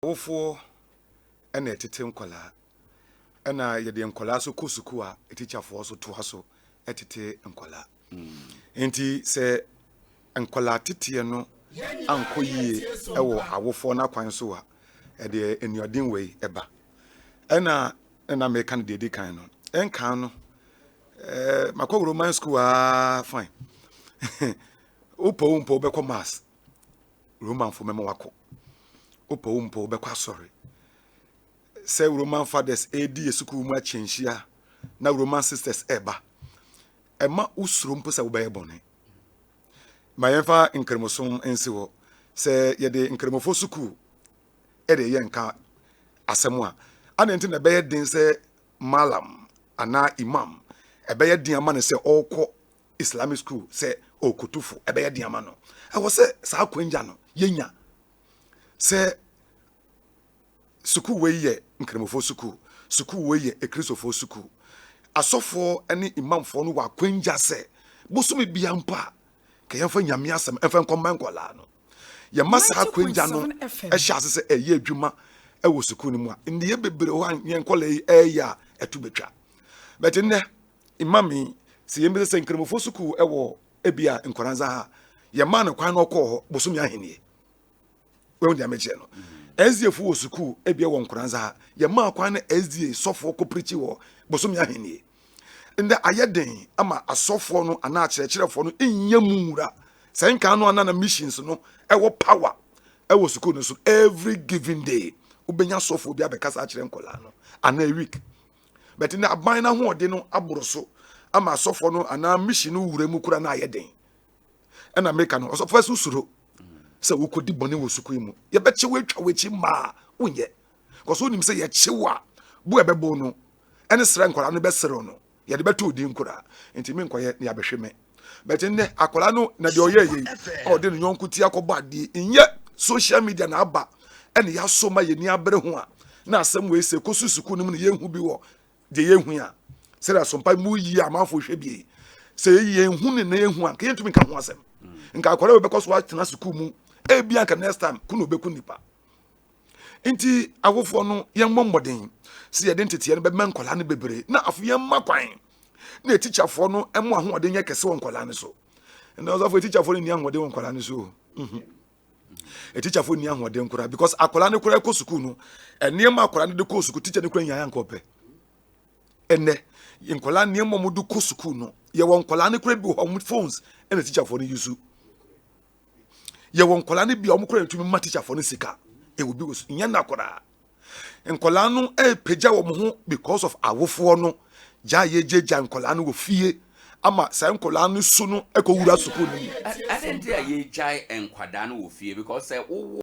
Awofoɔ na ɛtete nkwadaa, ɛna yɛde nkwadaa nso kɔ sukuu a atikyafoɔ nso toa so tete nkwadaa. Nti sɛ nkwadaa teteɛ no ankɔ yie wɔ awofoɔ no akwan so a, ɛdeɛ anuaden wei ɛba. Ɛna na meka no deɛ ɛdi kan no, ɛnkan no, makɔ Roman school aa fine. Wopɛ wo mpɛ wobɛkɔ mass. Romanfo mɛma wakɔ. Wopɛ wo mpo wobɛkɔ asɔre. Sɛ Roman fathers redi yɛ sukuu mu akyɛnhyia na Roman sisters ɛreba. Ɛma wosuro mpo sɛ wobɛyɛ bɔne. Ma yɛmfa nkramosom nsi hɔ. Sɛ yɛde nkramofo sukuu ɛde yɛ nka asɛm a, adɛn nti na ɛbɛyɛ den sɛ malam anaa imam ɛbɛyɛ den ama no sɛ ɔrekɔ Islamic school sɛ ɔrekɔtu fo ɛbɛyɛ den ama no? Ɛwɔ sɛ saa akwanya no yɛnya sɛ sukuu wei yɛ nkramofoɔ sukuu, sukuu wei yɛ akristofoɔ sukuu. Asɔfoɔ ne imamfoɔ no wɔ akwanya sɛ bosome bia mpo a ka yɛmfa Nyame asɛm ɛmfa nkɔma nkɔlaa no. Yɛma saa akwanya no ɛhyɛ ase sɛ ɛyɛ adwuma ɛwɔ sukuu no mu a, nneyɛ bebree hɔ a yɛn nkɔlaa yi ɛyɛ a ɛto bɛtwa. But nnɛ imam yi, sɛ yɛn bɛsɛ sɛ nkramofoɔ sukuu ɛwɔ ebia Nkoranza ha, yɛmaa no kwan na ɔkɔɔ hɔ bosome ahennie. Wɔn deɛ mekyerɛ no, SDA fo wɔ sukuu ebia wɔ Nkoranza ha, yɛmaa kwan na SDA sɔfoɔ kɔ pirikyi wɔ bosome ahennie. Ndɛ ayɛ den ama asɔfoɔ no anaa akyerɛkyerɛfoɔ no nyɛ mu nwura. Sɛ nkan no ana na missions no ɛwɔ power ɛwɔ sukuu no so, every given day wobɛnya sɔfoɔ bi abɛkasa akyerɛ nkɔlaa no anaa a week. But na aban no ahoɔden no aboro so ama asɔfoɔ no anaa mission no wura mu kura no ayɛ den. Ɛna meka no, ɔsɔfoɔ so suro sɛ wokɔdi bɔne wɔ sukuu yi mu, yɛbɛkye wo atwa w'akyi mmaa wonyɛ kɔso wonim sɛ yɛkye wo a bo a ɛbɛbo no ɛne srɛ nkwadaa no bɛserew no yɛde bɛto odin koraa, nti menkɔyɛ ne yɛabɛhwe me. But nnɛ akwadaa no na deɛ ɔyɛ yei a ɔde ne yɔnko ti akɔbɔ adeɛ nyɛ social media na aba ɛne yɛaso ma yɛni abere ho a na asɛm wei sɛ kɔsu sukuu no mu na yɛnhu bi wɔ deɛ yɛhu a sɛdeɛ asompa mu yi amanfoɔ hwɛ bie sɛ yɛnhu ne na yɛhu a nka yɛntumi nka ho asɛm. Nka akwadaa wei bɛkɔ so atena sukuu mu, ebi anka next time ko na ɔbɛku nipa. Nti awofoɔ no yɛmmɔ mmɔden sɛ yɛde nteteɛ no bɛma nkwadaa no bebree, na afo yɛmma kwan na etikyafoɔ no ɛmo ahoɔden nyɛ kɛse wɔ nkwadaa no so. Ɛna ɔsɔfo, etikyafoɔ no nni ahoɔden wɔ nkwadaa no so o. Etikyafoɔ nni ahoɔden koraa because akwadaa no koraa kɔ sukuu no, nneɛma akwadaa no de kɔ sukuu, tikya no koraa nyaa nkɔ pɛ. Ɛnɛ nkwadaa nneɛma wɔn de kɔ sukuu no, yɛwɔ nkwadaa no koraa bi wɔ hɔ, wɔn phones ɛna tikyafoɔ no use. Yɛwɔ nkwadaa no bi a wɔn koraa ntumi ma tikyafoɔ no sika ɛwɔ bi wɔ so nyɛ nna koraa. Nkwadaa no ɛrepagya wɔn ho because of awofoɔ no gya yɛgyagya nkwadaa no wɔ fie ama saa nkwadaa no su no ɛkɔwura sukuu no mu. Ɛne nti a yɛgyae nkwadaa no wɔ fie because sɛ wowo